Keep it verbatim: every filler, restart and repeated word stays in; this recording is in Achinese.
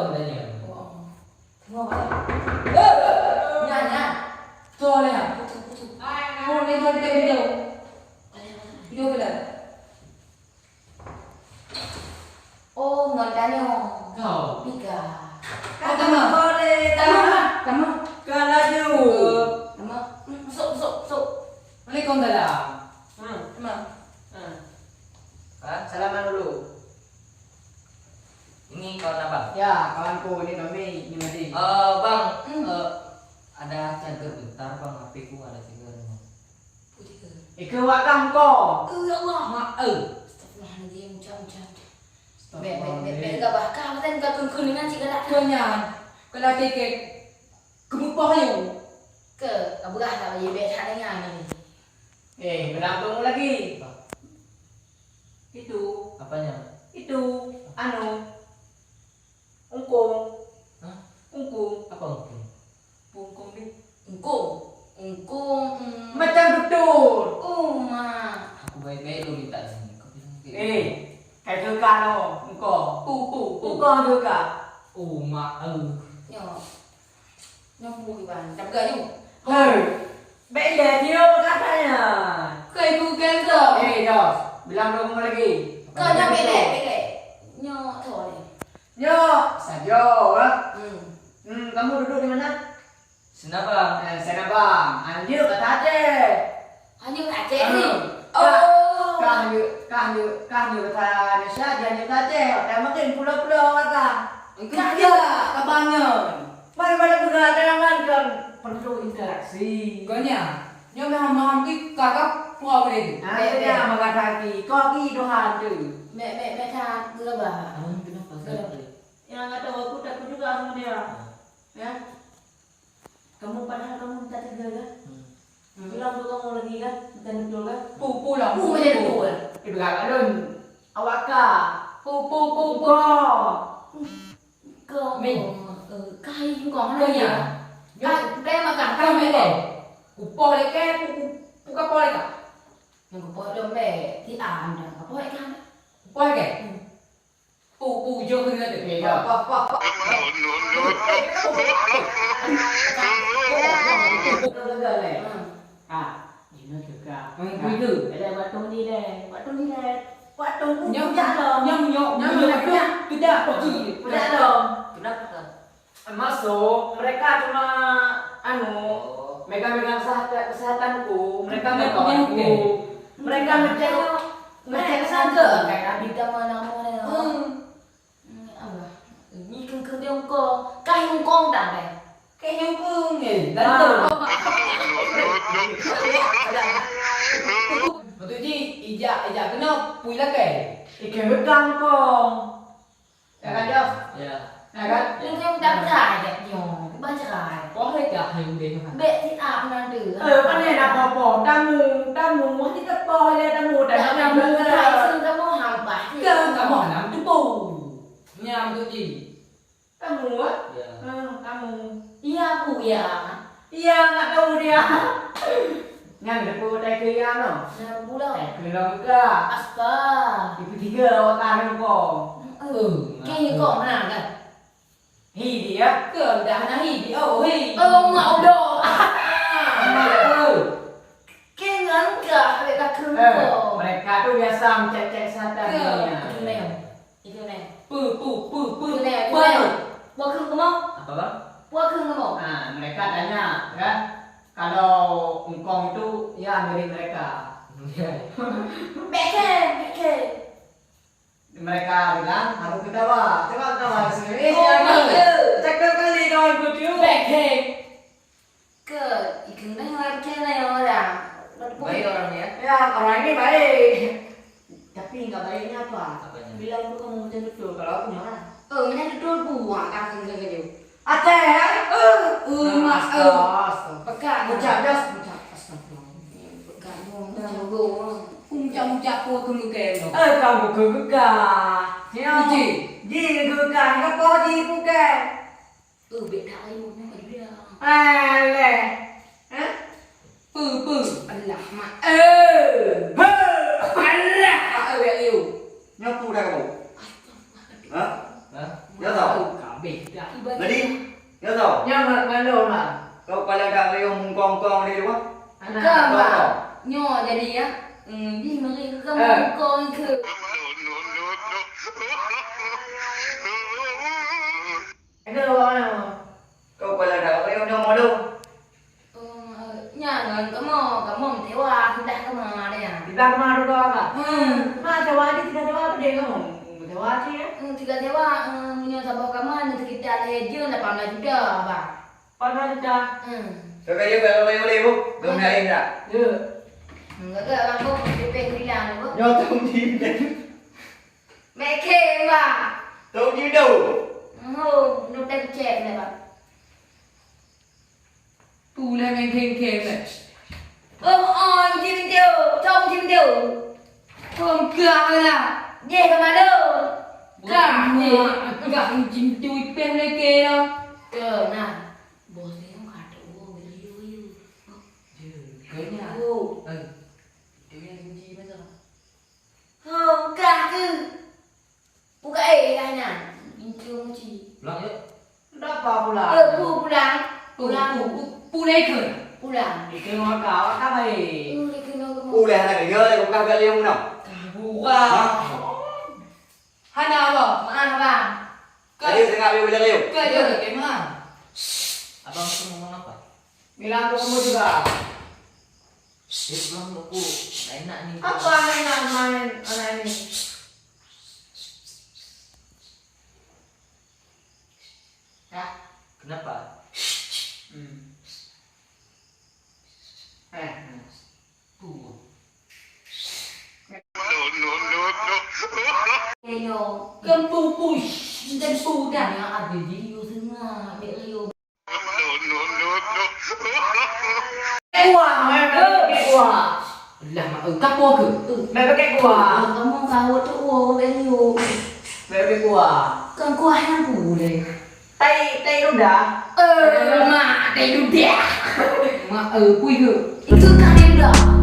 Tanya. Tengok, Abang. Eh, eh, nyan, nyan. Tuh, lihat. Putus, putus. Oh, ni tuh, dia video. Video ke dah? Oh, ngon tanyong. Kau. Pika. Kata mah. Boleh, Tama, tama. Tama. Kau laju. Tama. Masuk, masuk, masuk. Waalaikumsalam. Hmm. Tama. Hmm. Ha? Salaman dulu. Ini kawan abang. Ya, kawanku, ini Tommy, ini Madi. Eh, bang, hmm, eh, ada cager bentar, bang. H P ku ada cager. Ika wak kah ko? Eh, ya Allah. Mak, eh. Astagfirullahaladzim, ucap, ucap. Bek, bek, bek, bek, gabah kah, kan, ka keun-keun dengan cik galak. Kau nyan, kalau tiket, kemupoh yuk. Ke, abrah lah, ye, bek, tak dengar ni. Eh, kenapa kamu lagi? Itu. Apanya? Itu, anu, ungkung. Hah? Ungkung. Apa ungkung? Ungkung ni. Ungkung. Ungkung, hmm. Macam betul. Oh, mak. Aku baik-baik lu minta sini. Kau bilang ke? Eh, kai juga lo, ungkung. Pu, pu, pu. Ungkung juga. Oh, mak, eh. Nyo. Nyang pu kiban. Dah peugah ju. Hei. Bek ilèe, dia berkatanya. Kau ibu kan tu? Eh, dah. Bilang dua ngomong lagi. Kau jangan belek, belek. Nyo, tu ni. Nyo, saja, ah. Hmm. Hmm, kamu duduk di mana? Senabang. Eh, Senabang. Anjir, kata Aceh. Hanya kat Aceh ni. Ah. Oh. Kah, kah nyeuk, kah nyeuk, kah nyeuk bahasa Indonesia, dia nyeuk bahasa Aceh. Otak makin pulo-pulo kah. Engkau dia, kabangan. Mari pada peugah, jangan kan perlu interaksi. Ganya, nyoe meuham-maham ki kakak tua boleh. Ah, dia mengatakan ki, kau ki dohan tu. Mek, mek, mek, tak, gelabah. Ah, kenapa? Gelabah. Yang kata aku takut juga sama dia. Ah. Ya. Kamu padahal kamu minta tiga kan? Hmm. Hmm. Bilang tu kamu lagi kan? Minta betul kan? Pu, pu lah. Pu macam betul. Eh, berat alun. Awak ka. Pu, pu, pu, pu. Ko. Ko. Min. Eh, kai kong mana ya? Ka, kai makan, kai makan. Upoh leke, pu, pu, pu kapoh leka. Yang kupoh dompet, ti am dah kapoh leka. Kupoh leke? Hmm. Pu, pu, jom kena tu. Okey, jom. Pah, pah, pah, pah. Gagal, eh? Hmm. Ha, ini juga. Hmm, itu. Ada waktu ni deh. Waktu ni deh. Waktu ni. Nyam, nyam, nyam, nyam, nyam, nyam, nyam. Tidak, tidak. Tidak dong. Kenapa? Masuk, mereka cuma, anu, megang-megang sehat-, kesehatanku, mereka megang aku. Mereka ngecek, ngecek saja. Kayak Nabi zaman nama dia. Hmm. Hmm, Allah. Ni keng-keng dia engkau. Kah engkau dah, eh? Kah engkau, eh? Dah tu. Betul ji, ijak, ijak kena pui lakai. Ikan begang kau. Ya kan, Jos? Ya. Ya kan? Ni dia minta cerai kat nyoe. Bah cerai. Poh leka hai udeh tu kan. Bek siap nanti. Eh, pandai nak poh-poh. Tamu, tamu. Wah, kita poh dia tamu. Dah tamu, tamu, tamu, hampa. Ke kamu hanam tu po. Nyam tu ji. Tamu, ah? Ya. Ah, tamu. Iya, aku ya. Iya, nggak tahu dia. Nyan deungon tai keu iya noh. Nyan pula. Tai keu lom ka. Astaga. Ibu tiga awak tahan kong. Eh, kayaknya kau menang kan? Hi dia. Ke dah na hi dia. Oh, hi. Oh, mak udah. Mak tu. Kayaknya enggak, awak tak kena. Eh, mereka tu biasa mencek-cek sahaja. Ke, dunia. Itu nè. Pu, pu, pu, pu. Itu nè, itu nè. Buat keuh kamoe. Apa, Bang? Buat keuh kamoe. Ah, mereka tanya, kan? Kalau engkong itu, ya, milik mereka. Bèk kèe, bèk kèe. Mereka bilang, harus ketawa. Coba ketawa ke sini. Eh, oh, jangan. Cakap kali kawan kucing. Bèk kèe. Ke, ikeng neng orang kena orang. Baik orangnya. Ya, orang ini baik. Tapi nggak baiknya apa? Apanya? Bilang tu kamu macam betul, kalau aku marah. Eh, macam betul buah kan kerja-kerja. Aceh, eh? Eh, eh, nah, mak, eh. Astaga, astaga. Pekat. Bocah, jas, bocah. Astagfirullah. Pekat, bocah, bocah. Bocah, bocah, aku kemukeng. Eh, kamu kegegah. Ya. Uji. Ji kegegah, apa ji bukan? Eh, bèk that lagi, Mak, Mak, dia. Alah. Hah? Pu, pu. Alah, Mak. Eh. He. Alah. Ah, eh, bèk liu. Nyapu dah kamu. Hah? Hah? Ya tahu. Jadi, nyoe tau. Nyoe ngon, ngon lôn lah. Kau kepala dak riung mungkong-kong di luwa? Anak. Kan, Bang. Nyoe jadi, ya. Hmm, jih meri ke kamu mungkong ke? Ada orang. Kau kepala dak riung nyoe malu. Oh, nyan ngon kamoe, kamoe meutewa, siblah kama deh. Siblah kama dua-dua ka? Hmm. Ma tewa di tiga tewa apa deh kamu? Meutewa cit ya? Hmm, tiga tewa, eh, meunyoe saboh kama, nyoe sekitar lhèe jeuem lapan belas juta, Bang. Lapan belas juta? Hmm. Kau kaya berapa kali boleh, Bu? Dua belas juta. Ya. Hmm, kakak abang kau, pipih bilang, Bu. Nyoe tahu di. Mekhe, Bang. Tahu di dah. Oh, nyoe tak cek, Bang. Pu lé meukheng-kheng lé. Oh, oh, Encik Bintu. Cok Encik Bintu. Kong kah lah. Jeh ka malu. Kah ni. Kah Encik Bintu ipeh lé ke lah. Ke nah. Bos ni kan kata, oh, beli yo, yo. Kenya. Oh. Eh. Itu yang Encik Bintu. Hong kah keuh. Pu ka éh dah nyan. Intu muci. Pulang yuk. Kenapa pulang? Eh, pu pulang. Pu, pulang. Pu, pu, pu lé keuh. Pulang. Ikeu maka, maka baik. Hmm, ikeu nang kemau. Uleh anak dia, dia bukan balik yang mana? Kabura. Hah? Hana apa? Maaf, Bang. Tadi tengah beli-beli yuk. Ke dia ke mana? Abang tu ngomong apa? Bilang ke kamu juga. Dia pulang aku. Tak enak ni. Apa enak main anak ini? Hah? Kenapa? Hmm. Eh, hmm. Tuh. Hello, kempu push, kempu dah. Yang ada video tengah, dek Rio. Kuah, meh, pakai kuah. Lah, mak, eh, kapo ke? Meh, pakai kuah. Kamu kau tu, oh, pakai yuk. Meh, pakai kuah. Kan kuah yang boleh. Tai, tai ludah. Eh, mak, tai ludah. Mak, eh, pui ke? Itu tak tai ludah.